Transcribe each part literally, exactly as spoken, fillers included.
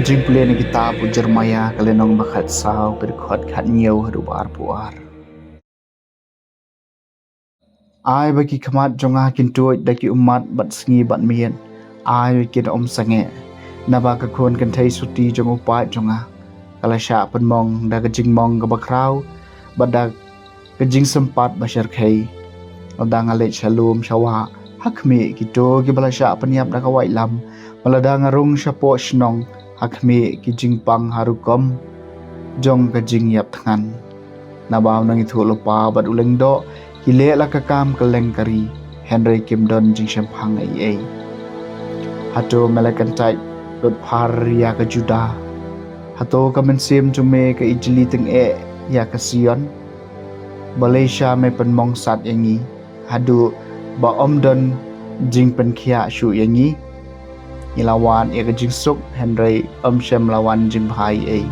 Jingpule na kitab u Jeremiah, ka lynnong ba khatsaw, ka dkhot khathynñiew haduh ba arphew ar. Ai ba ki khmat jong nga kin tuid da ki ummat bad sngi bad miet, ai ba kin ym sangeh. Naba ka khun kynthei suti jong u paid jong nga ka la shah pynmong da ka jingmong kaba khraw, bad da ka jingsympat ba shyrkhei. Lada nga leit sha lum sha wah, ha khmih kito kiba la shah pynïap da ka waitlam, bad lada nga rung shapoh shnong, ha khmih ki jingpang ha rukom jong ka jingïap thngan. Naba u nongïathuhlypa bad u lyngdoh ki leh la ka kam kylleng ka ri, hynrei kim don jingshemphang ei ei. Hato me la kyntait lut phar ïa ka Judah? Hato ka mynsiem jong me ka ijli tyngeh ïa ka Sion? Balei sha me pynmong sat ïa ngi, haduh ba ym don jingpynkhiah shuh ïa ngi? Ngi la wad ïa ka jingsuk, hynrei ym shym la wan jingbha ei ei.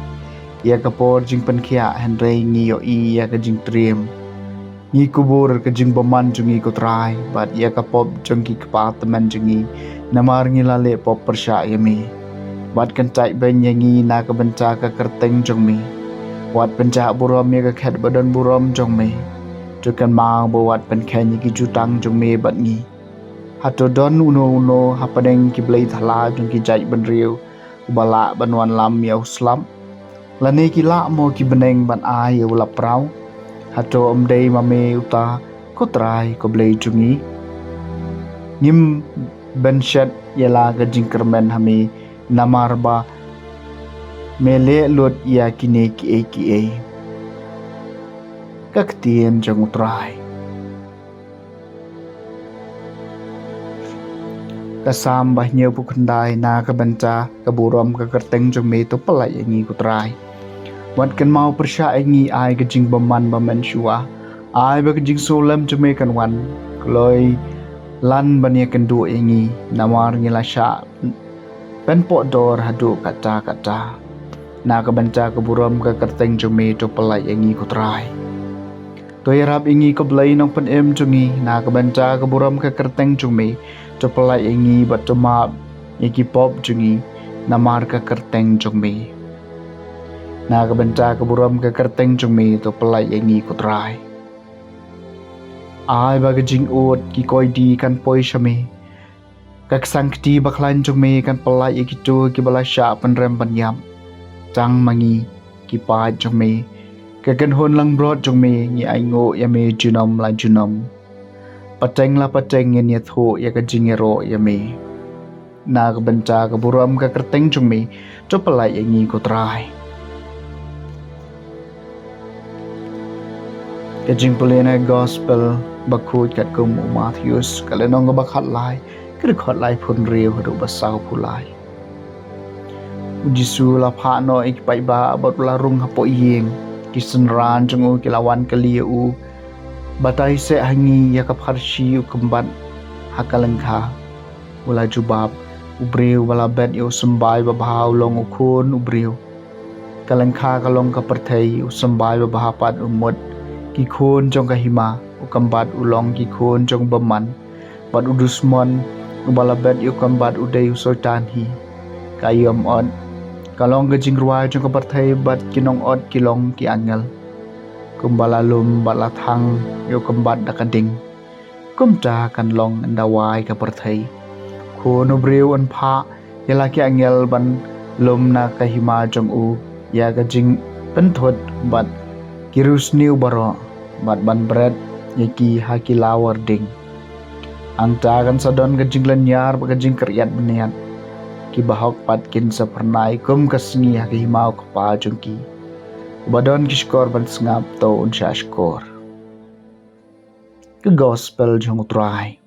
Ïa ka por jingpynkhiah, hynrei ngi ïohi ïa ka jingtriem. Ngi kubur ka jingbymman jong ngi, ko Trai, bad ïa ka pop jong ki kpa tymmen jong ngi, namar ngi la leh pop pyrshah ïa me. Wat kyntait beiñ ïa ngi na ka bynta ka kyrteng jong me. Wat pynjah burom ïa ka khet ba don burom jong me. To kynmaw ba wat pynkheiñ ïa ki jutang jong me bad ngi. Hato don uno uno hapdeng ki blei thala jong ki jaitbynriew uba lah ban wanlam ïa u slap? Lane ki lah mo ki bneng ban ai ïa u lappraw? Hato ym dei ma me uta, ko Trai, ko Blei jong ngi? Ngim bynshet ïa la ka jingkyrmen ha me, namar ba me leh lut ïa kine kiei kiei. Ka ktien jong u Trai. Ka Salm ba hynñiewphew khyndai. Na ka bynta ka burom ka kyrteng jong me, to pyllait ïa ngi, ko Trai. Wat kynmaw pyrshah ïa ngi, ai ka jingbymman ba mynshuwa. Ai ba ka jingsngewlem jong me kan wan kloi lan ban ïakynduh ïa ngi, namar ngi la shah pynpohdor haduh katta katta. Na ka bynta ka burom ka kyrteng jong me, to pyllait ïa ngi, ko Trai. To ïarap ïa ngi, ko Blei Nongpynim jong ngi. Na ka bynta ka burom ka kyrteng jong me, to pyllait ïa ngi bad to map ïa ki pop jong ngi, namar ka kyrteng jong me. Na ka bynta ka burom ka kyrteng jong me, to pyllait ïa ngi, ko Trai. Ai ba ka jingud ki koidi kan poi sha me. Ka ksang kti bakhlaiñ jong me kan pyllait ïa kito kiba la shah pynrem ban ïap. Tang ma ngi, ki paid jong me, ka kynhun langbrot jong me, ngi ainguh ïa me junom la junom. Pateng la pateng ngin ïathuh ïa ka jingïaroh ïa me. Na ka bynta ka burom ka kyrteng jong me, to pyllait ïa ngi, ko Trai. Ka jingpule na ka gospel bakhuid katkum u Mathaios, ka lynnong kaba khatlai, ka dkhot laiphew hynriew haduh ba sawphew lai. U Jisu u la phah noh ïa ki paidbah bad u la rung hapoh ïing. Ki synran jong u ki la wan kylli ïa u, batai seh ha ngi ïa ka pharshi u kymbat ha ka lyngkha. U la jubab, u briew uba la bet ïa u symbai babha u long u khun u briew. Ka lyngkha ka long ka pyrthei, u symbai babha pat u mut ki khun jong ka hima, u kymbat u long ki khun jong u bymman, bad u dusmon uba la bet ïa u kymbat u dei u Soitan hi. Ka ïom ot ka long ka jingrwai jong ka pyrthei, bad ki nong ot ki long ki angel. Kumba la lum bad la thang ïa u kymbat da ka ding, kumta kan long ynda wai ka pyrthei. Khun u briew un phah ïa la ki angel ban lum na ka hima jong u ïa ka jingpynthut bad ki riewsniew baroh, bad ban bret ïa ki ha ki lawar ding. Hangta kan sa don ka jinglynñiar bad ka jingkyrïat bniat. Ki bahok pat kin sa phyrnai kum ka sngi ha ka hima u Kpa jong ki. Uba don ki shkor ban sngap, to un shah shkor. Ka gospel jong u Trai.